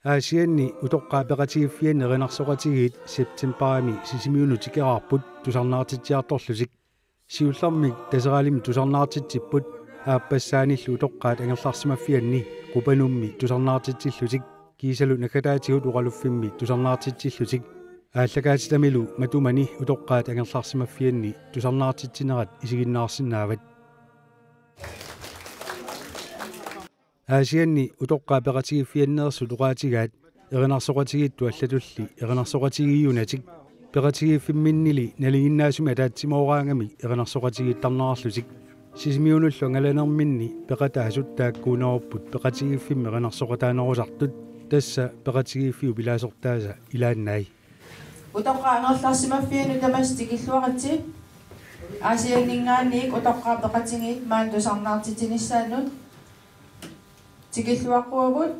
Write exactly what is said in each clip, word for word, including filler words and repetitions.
Aasianni utoqqaat peqatigiiffianni erinarsoqatigiit septembarimi Sisimiunut tikeraarput tusarnaartitsiartorlutik. Siullermik Taseralimmi tusarnaartitsipput, aappassaanillu utoqqaat angerlarsimaffianni Qupanummi tusarnaartitsillutik, kiisalu naggataatigut oqaluffimmi tusarnaartitsillutik, aallakaatitamilu Matumani utoqqaat angerlarsimaffianni tusarnaartitsinerat isiginnaarsinnaavat. Aasianni utoqqaat peqatigiiffianneersut oqaatigaat erinarsoqatigiittut allatulli erinarsoqatigiiunatik, peqatigiiffimminnili nalinginnaasumik ataatsimooraangamik erinarsoqatigiittarnerarlutik. Sisimiunullu angalanerminni peqataasut taakkuunerupput peqatigiiffimmi erinarsoqataanerusartut, tassa peqatigiiffiup ilaasortaasa ilaannai. Utoqqaat angerlarsimaffiannut tamassi tikilluaritsi. Aasianninngaanniit utoqqaat peqatigiit maani tusarnaartitsinissaannut tikilluaqquagut.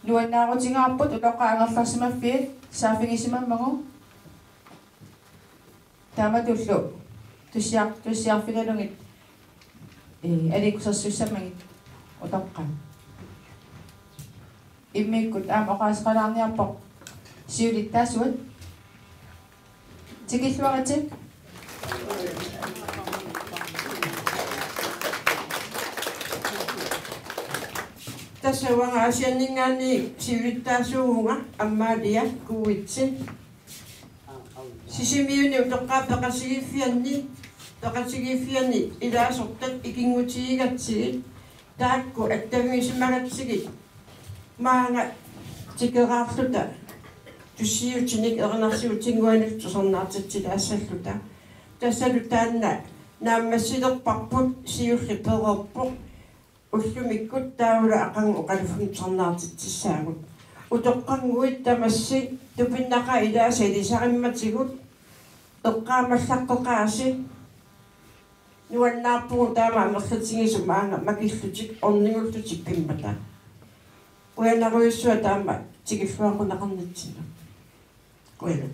Nuannaarutigaarput utoqqaat angerlarsimaffiit saaffigisimammagu. Taamatullu tussiar-, tussiarfigalugit, ee, aliikkusersussammagit utoqqaat. Immikkut aamma oqaaseqalaarniarpoq siulittaasuat. Tikilluaritsi. Tassa uanga Aasianninngaanniit siulittaasuuvunga, Amalia Kuitse. Sisimiuni utoqqaat peqatigiiffianni, peqatigiiffianni ilaasortat ikinngutigigatsigit taakku attavigisimagatsigit maanga tikeraarluta tussiutinik erinarsuutinnguanik tusarnaartitsilaassalluta. Tassalu taanna naammassilerparput, siulleq pereerpoq. Ullumikkut taavalu aqagu oqaluffimmi tusarnaartitsissaagut. Utoqqannguit tamassi tupinnaqaat ilaasa ilisarimmatigut eqqaamallaqqeqaasi. Nuannaarpugut taama amerlatigisut maanga makillutik ornigullutik pimmata. Qujanarujussuaq taama tikilluaqquneqarnitsinnut. Qujanaq.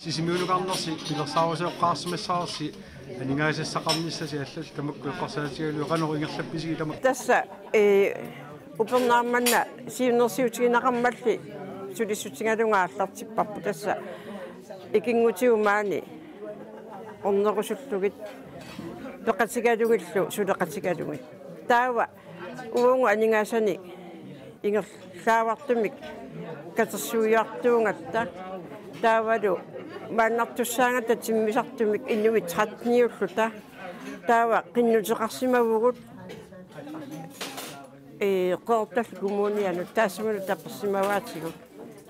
Sisimiunukarnersi pilersaarusioqqaarsimassarsi aningaasassaqarnissasi allallu tamakku eqqarsaatigalugit qanoq ingerlappisigit tama. Tassa, ee, upernaarmanna siunnersuutigineqarmalli sulissutigalugit aallartipparput tassa ikinngutigut maani ornerusullugit peqatigalugillu suleqatigalugit. Taava uagut aningaasanik ingerlaavartumik katersuiartuugatta taavalu maannartussaagatta timmisartumik inuit tretteniulluta taava qinnuteqarsimavugut, ee, Qeqertallu Kommunianut taassumalu tapersimavaatigut.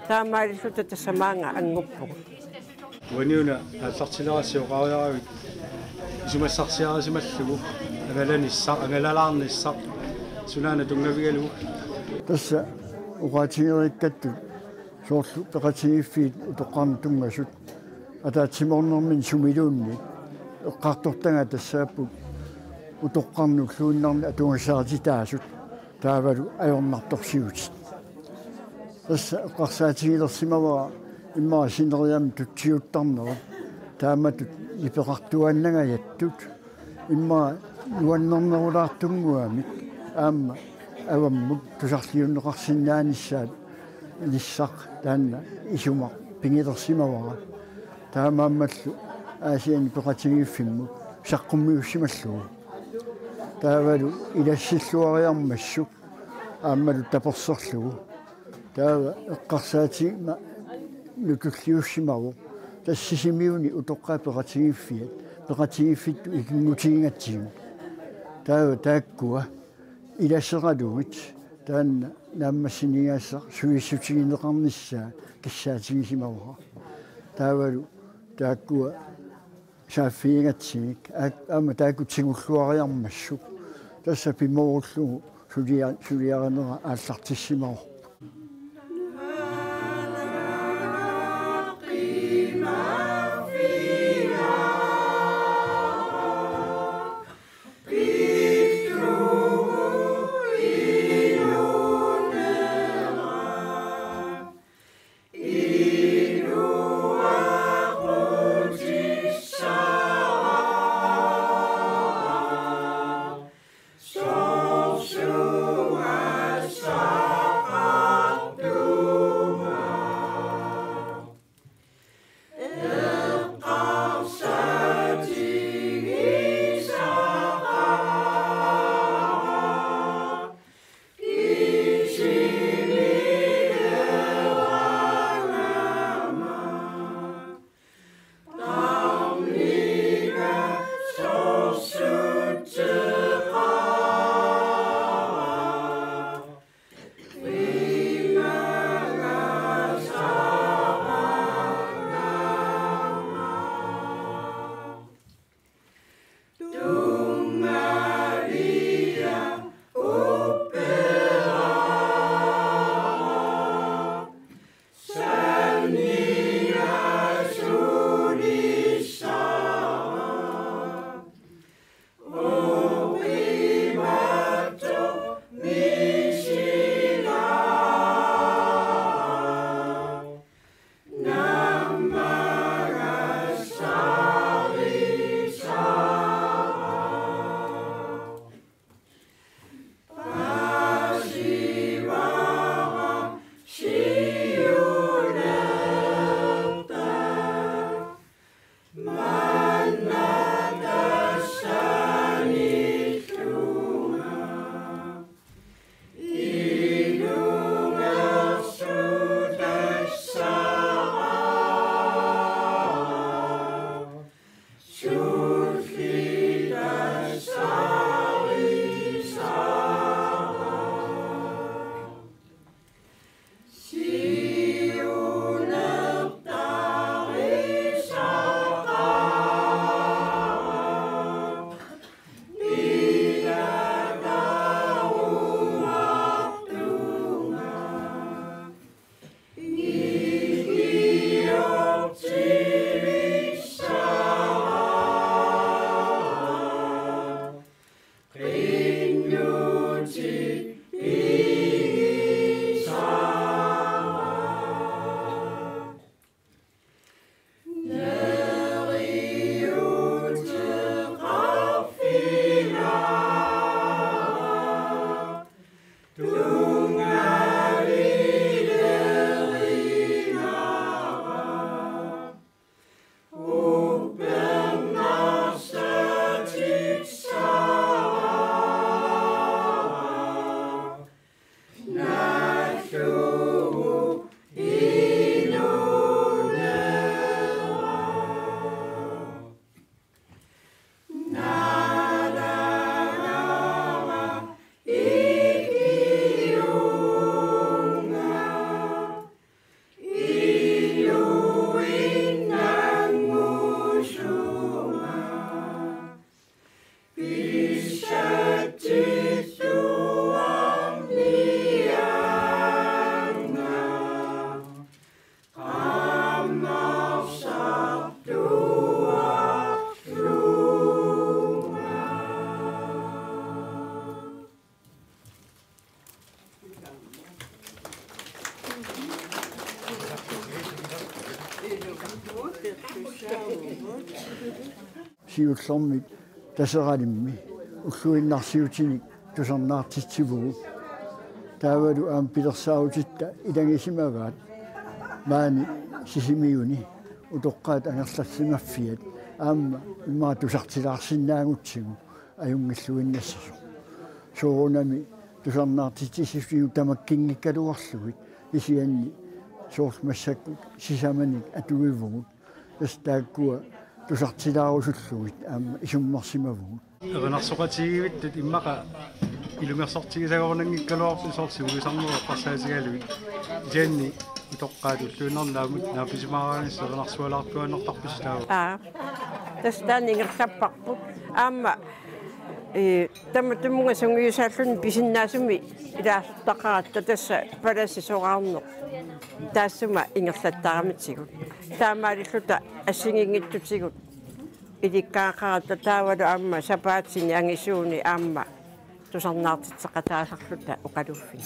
Taamaalilluta tassa maanga annguppugut. Uaniuna aallartilerassi oqariaravit isumassarsiarisimallugu angalanissaq, angalalaarnissaq, sunaana tunngavigalugu. Tassa oqaatigereerikkattut soorlu peqatigiiffiit utoqqarnut tunngasut ataatsimoornerminni sumiluunniit eqqartortagaat tassaapput utoqqarnulluinnarni atugasaarititaasut taavalu ajornartorsiutit. Tassa eqqarsaatigilersimavara immaqa sineriammi tutsiuttarnerit taamatut nipeqartuaannangajattut immaqa nuannernerulaartunnguamik aamma avammut tusarliunneqarsinnaanissaat nissaq taanna isumaq pigilersimavara. Taamaammallu Aasianni peqatigiiffimmut saqqummiussimallugu. Taavalu ilassilluariarmassuk aammalu taperserlugu. Taava eqqarsaatigimma nutulliussimavoq. Tassa Sisimiuni utoqqaat peqatigiiffiat, peqatigiiffittut ikinngutigigatsigu. Taava taakkua ilaseralugit taanna naammassiniagassaq sulissutigineqarnissaa kissaatigisimavara. Taavalu taakkua saaffigigatsigik, aak-, aamma taakku tigulluariarmassuk. Tassa pimoorullugu sulia-, suliarinera aallartissimavarput. Siullermik Taseralimmi ulluinnarsiutinik tusarnaartitsivugut. Taavalu aamma pilersaarutitta ilagisimavaat maani Sisimiuni utoqqaat angerlarsimaffiat aamma immaqa tusartilaarsinnaagutsigu ajunngilluinnassasoq. Soorunami tusarnaartitsissutigut tamakkinngikkaluarlugit kisianni soorlu massakkut sisamanik atuivugut. Tassa taakkua tusartilaarusullugit aamma isummersimavugut. Erinarsoqatigivittut immaqa ilungersortigisagoornanngikkaluarput soorlu siulisarnerup eqqarsaatigalugit. Kisianni utoqqaat ulluinnarni naammut naappisimaaraangassat erinarsualaartuaannartarpisi taava? Aa. Tassa taanna ingerlapparput. Aamma, ee, tamatumunnga sungiusaalluni pisinnaasumik ilaasortaqaratta tassa palasi soraarneq taassuma ingerlattaramitsigut. Taamaalilluta assigiinngitsutigut ilikkagaqaratta taavalu aamma sapaatini angisuuni aamma tusarnaartitseqataasarluta oqaluuffik.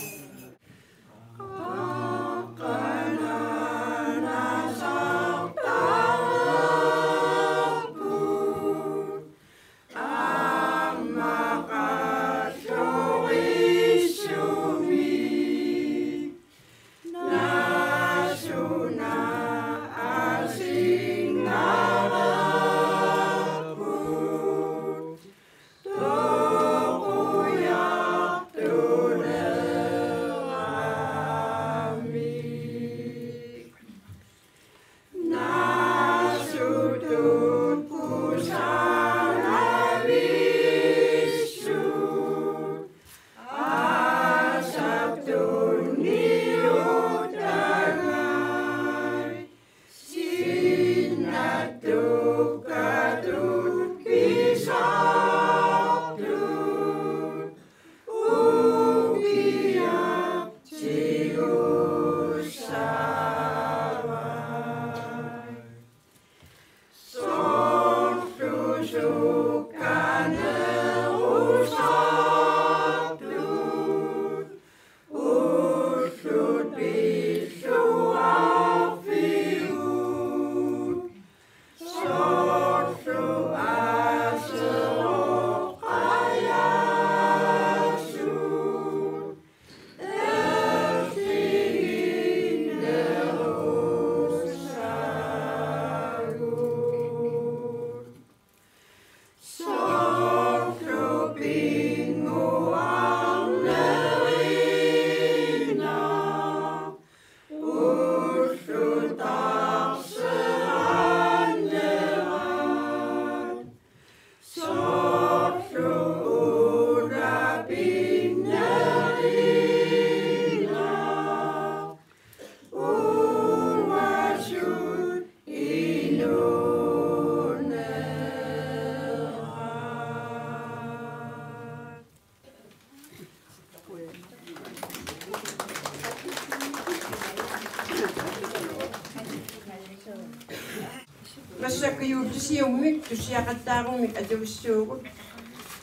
Massakkut juullisiummik tussiaqattaarumik atuissuugut.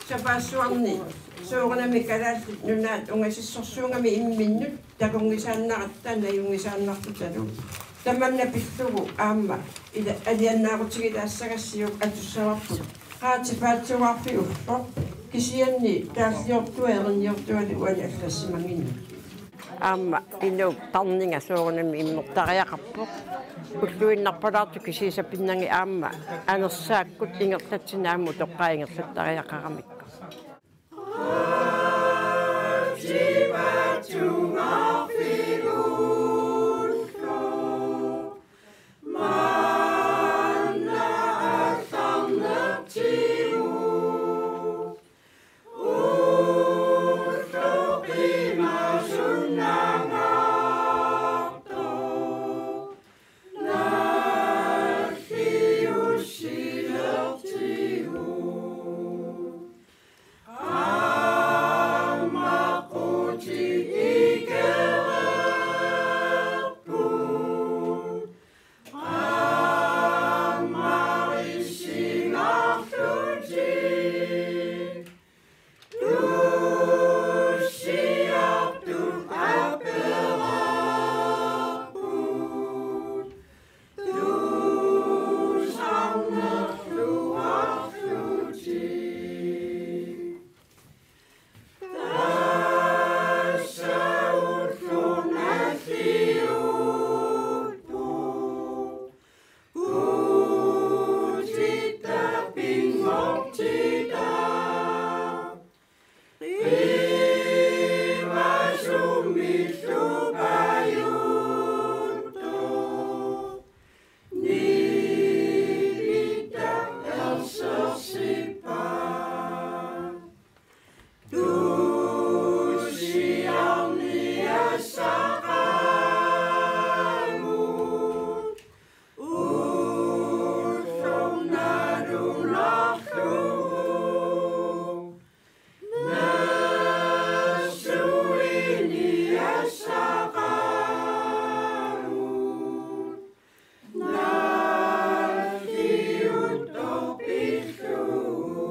Sapaassuarni soorunami Kalaallit Nunaat ungasissorsuugami imminnut takunngisaannaratta najunngisaannartutalu. Tamanna pillugu aamma ila alianaarutigilaassagassi atussavarput. Qaatipaatsiuarfi ulloq kisianni taalliortua erinniortuali uani allassimanngimmat. Aamma inuup tarninga soorunami immertariaqarpoq. Ulluinnarpalaartoq kisiisa pinnangi aamma anersaakkut ingerlatsineq aamma utoqqaat ingerlattariaqaramikku. Tuusiarniassaqaagut ullornarunarlugu. Nassuiniassaqaagut nalliuttoq pillugu.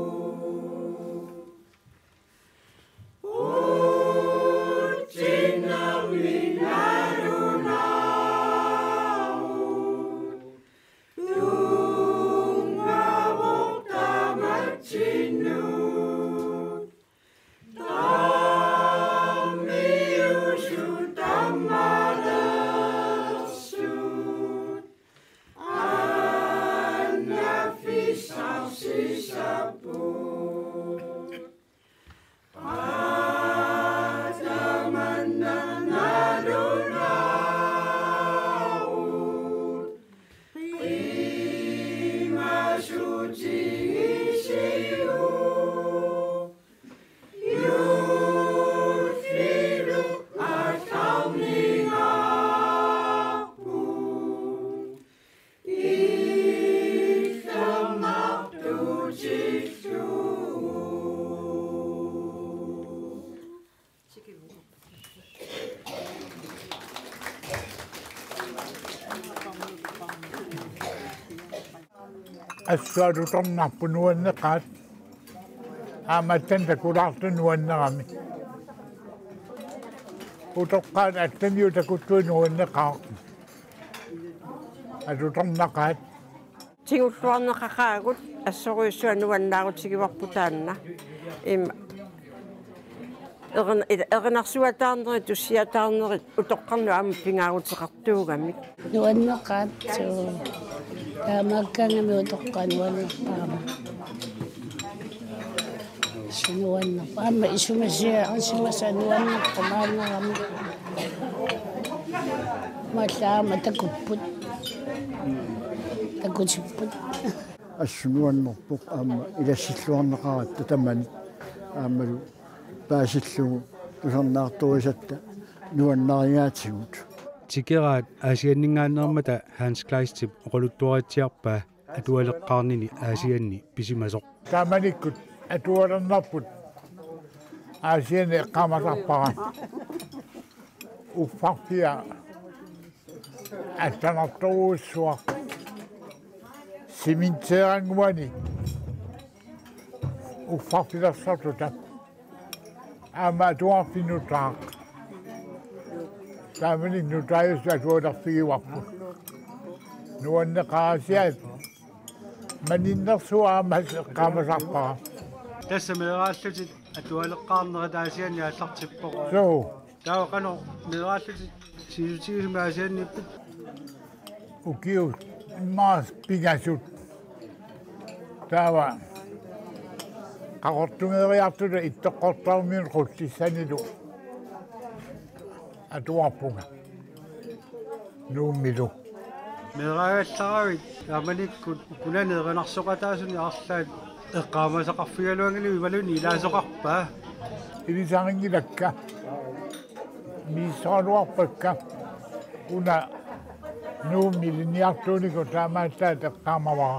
Utsinnarmi nalunaarut tunngavoq tamatsinnut. Tammiusut tammalersut annaffissarsisapput. Atamanna nalunaarut qimassutigisigut. Juullilu aallarninngaarput. Assut atutornarput nuanneqaat. Aamma aatsaat takulaartoq nuannerami. Utoqqaat aatsaat takuttui nuanneqaaq. Atutornaqaat. Tigulluarneqaqaagut assorujussuaq nuannaarutigivarput taanna. Ima erin-, erinarsuataarnerit, tussiataarnerit utoqqarnut aamma pingaaruteqartuugamik. Nuanneqaat, suu. Taamaakkaangamik utoqqaat nuannerpaamik. Sunuannerpa. Aamma isumasiarisimasat nuannerpaat maanngarami. Mallaama takupput. Takutipput. Assut nuannerpoq aamma ilassilluarneqaratta tamanit. Aammalu paasillugu tusarnaartorisatta nuannarigaatigut. Tikeraat Aasianninngaanneermata Hans Kleistip oqaluttuaritsiarpaa atualeqqaarnini Aasianni pisimasoq. Taamanikkut atualernerput Aasianni eqqaamasarpara. Uffarfia allanartorujussuaq. Cementerannguani uffarfilersortuta. Aamma atuarfik nutaaq. Taamani nutaajusut atualerfigivarput. Nuanneqaasiat maninnersuaq aamma eqqaamasarpara. Tassa meeraallutit atualeqqaarnerit Aasianni aallartippoq. Suu. Taava qanoq meeraallutit sivisutigisumik Aasianniippit? Ukiut immaqa pingasut. Taava Qaqortumeeriartuta Ittoqqortoormiut Qullissanilu atuarpunga. Nuummilu. Meeraagallaravit taamanikkut ukunani erinarsoqataasuni arlaat eqqaamasaqarfigaluanngilagut imaluunniit ilaasoqarpa? Ilisarinngilakka. Misissoraluarpakka. Una Nuummi ilinniartuunikuuvoq taamaallaat eqqaamavara.